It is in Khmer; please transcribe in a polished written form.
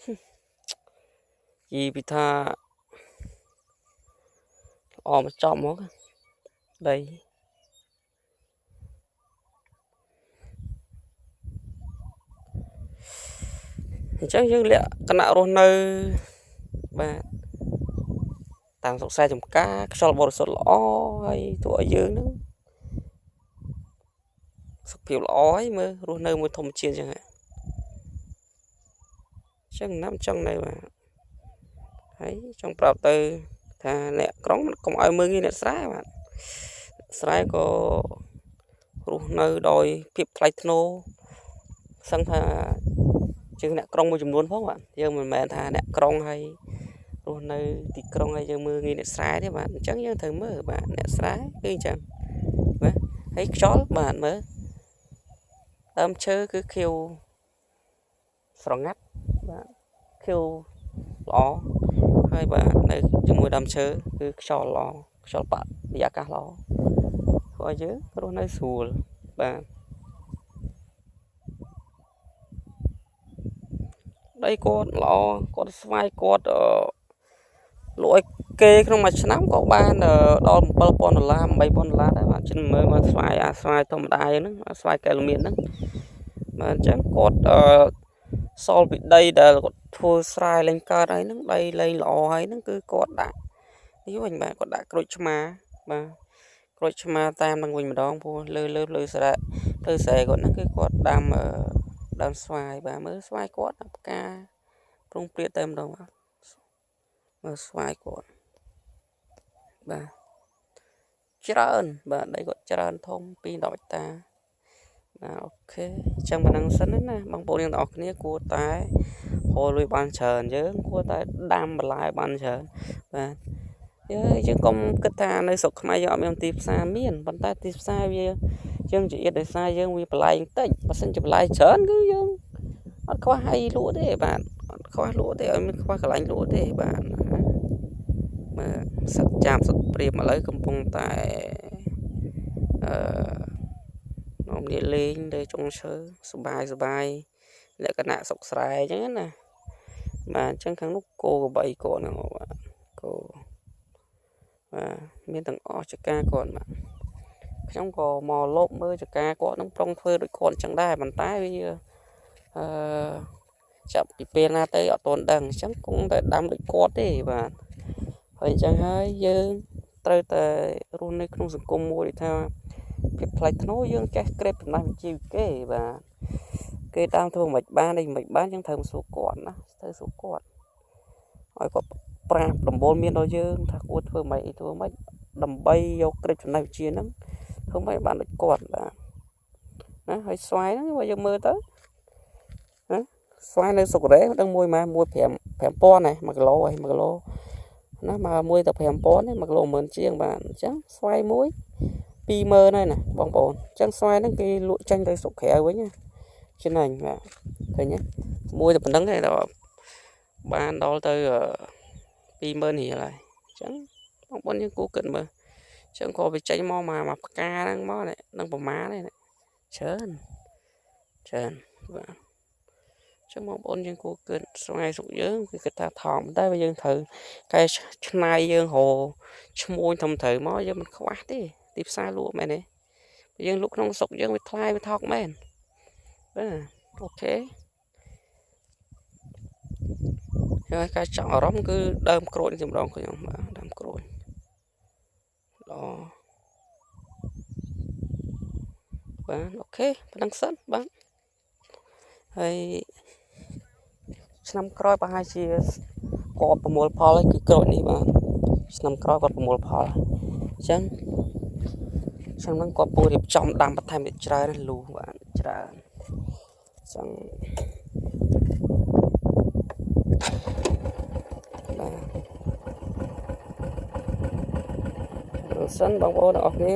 និយាយពីថាល្អមកចំមកដីអញ្ចឹងយើងលក្ខណៈរស់នៅបាទតាមស្រុកស្រែចម្ការខ្យល់បរិសុទ្ធល្អហើយធ្វើឲ្យយើងហ្នឹងសុខភាពល្អហើយមើលរស់នៅមួយធម្មជាតិអញ្ចឹងអញ្ចឹងណាំចង់នៅបាទហើយចង់ប្រាប់ទៅថាអ្នកក្រុងកុំឲ្យមើលងាយអ្នកស្រែបាទស្រែក៏រស់នៅដោយភាពថ្លៃថ្នូរសឹងថាជាងអ្នកក្រុងមួយចំនួនផងបាទយើងមិនមែនថាអ្នកក្រុងហើយរស់នៅទីក្រុងហើយយើងមើលងាយអ្នកស្រែទេបាទអញ្ចឹងយើងត្រូវមើលបាទអ្នកស្រែគឺអញ្ចឹងបាទហើយខ្យល់បាទមើលដើមឈើគឺខៀវស្រងាត់បាទខៀវល្អហើយបាទនៅជាមួយដើមឈើគឺខ្យល់ល្អខ្យល់បរិយាកាសល្អធ្វើឲ្យយើងរស់នៅស្រួលបាទដីគាត់ល្អគាត់ស្វាយគាត់លក់ឲ្យគេក្នុងមួយឆ្នាំក៏បានដល់7000ដុល្លារ8000ដុល្លារដែរបាទចិនមើលមកស្វាយអាស្វាយធម្មតាហ្នឹងស្វាយកែលមៀនហ្នឹងបាទអញ្ចឹងគាត់សល់ពីដីដែលគាត់ធ្វើស្រែលែងកើតហើយហ្នឹងដីលែងល្អហើយហ្នឹងគឺគាត់ដាក់នេះវិញបាទគាត់ដាក់ក្រូចឆ្មាបាទក្រូចឆ្មាតាមនឹងវិញម្ដងព្រោះលើលើលើស្រែលើស្រែគាត់ហ្នឹងគឺគាត់ដាំដើមស្វាយបាទមើលស្វាយគាត់ផ្កាប្រុងព្រាតតែម្ដងបាទមើលស្វាយគាត់បាទច្រើនបាទដីគាត់ច្រើនធំ2 10ហិកតាបាទអូខេអញ្ចឹងប៉ុណ្ណឹងសិនណាបងប្អូនទាំងអស់គ្នាគួរតែរកលុយបានច្រើនយើងគួរតែដាំបន្លែបានច្រើនបាទយើងកុំគិតថានៅស្រុកខ្មែរយើងអត់មានទីផ្សារមានប៉ុន្តែទីផ្សារវាយើងចៀតដោយសារយើងវាបន្លែតិចបើសិនជាបន្លែច្រើនគឺយើងអត់ខ្វះអីលក់ទេបាទអត់ខ្វះលក់ទេអត់មានខ្វះកន្លែងលក់ទេបាទមើលសឹកចាំសឹកព្រាមឥឡូវកំពុងតែអឺនាំគ្នាលេងលើចុងឈើសបាយសបាយលក្ខណៈសុកស្រែអញ្ចឹងណាបាទអញ្ចឹងខាងនោះគោក្របីគាត់ហ្នឹងបាទគោបាទមានទាំងអស់ចកាគាត់បាទខ្ញុំក៏មកលោបមើលចកាគាត់នឹងប្រុងធ្វើដូចគាត់អញ្ចឹងដែរប៉ុន្តែវាអឺចាប់ពីពេលណាទៅអត់ទាន់ដឹងអញ្ចឹងគង់តែដាំដូចគាត់ទេបាទហើយអញ្ចឹងហើយយើងត្រូវតែរស់នៅក្នុងសង្គមមួយដែលថាភាពថ្លៃថ្នូរយើងចេះក្រេបចំណេះវិជ្ជាគេបាទគេតាមធ្វើមិនបានអីមិនបានយើងត្រូវមកសួរគាត់ណាត្រូវសួរគាត់ឲ្យគាត់ប្រាប់ដំបូលមានដល់យើងថាគួរធ្វើម៉េចអីធ្វើម៉េចដើម្បីយកក្រេបចំណេះវិជ្ជាហ្នឹងធ្វើម៉េចបានដូចគាត់បាទណាហើយស្វាយហ្នឹងបើយើងមើលទៅណាស្វាយនៅស្រុកកូរ៉េដឹងមួយម៉ា1 5 5000ណា1គីឡូហើយ1គីឡូណាមកមួយតែ5000ទេ1គីឡូ10000ជាងបាទអញ្ចឹងស្វាយមួយ20000ហើយណាបងប្អូនអញ្ចឹងស្វាយហ្នឹងគេលក់ចេញទៅស្រុកក្រៅវិញណាចំណេញបាទឃើញទេមួយតែប៉ុណ្្នឹងទេដល់បានដល់ទៅ20000រៀលហើយអញ្ចឹងបងប្អូនយើងគួរគិតមើលអញ្ចឹងក៏វាចេញមកមកផ្កាហ្នឹងមកនឹងប្រមាណនេះច្រើនច្រើនបាទចឹងបងប្អូនយើងគួរគិតស្វាយស្រុកយើងគឺគិតថាថោកតែបើយើងត្រូវកែឆ្នៃយើងរកឈ្មួញធំត្រូវមកយើងមិនខ្វះទេទីផ្សារលក់មែនទេយើងលក់ក្នុងស្រុកយើងវាថ្លៃវាថោកមែនបាទអូខេហើយការចង់អារម្មណ៍គឺដើមក្រូចសម្រងខ្ញុំបាទដើមក្រូចល្អបាទអូខេប៉ុណ្្នឹងសិនបាទហើយឆ្នាំក្រោយប្រហែលជាគាត់ប្រមូលផលហើយគឺក្រូចនេះបាទឆ្នាំក្រោយគាត់ប្រមូលផលអញ្ចឹងឆ្នាំហ្នឹងគាត់ពូរៀបចំដាំបន្ថែមទៀតច្រើនលូបាទច្រើនអញ្ចឹងបាទសិនបងប្អូនទាំងអស់គ្នា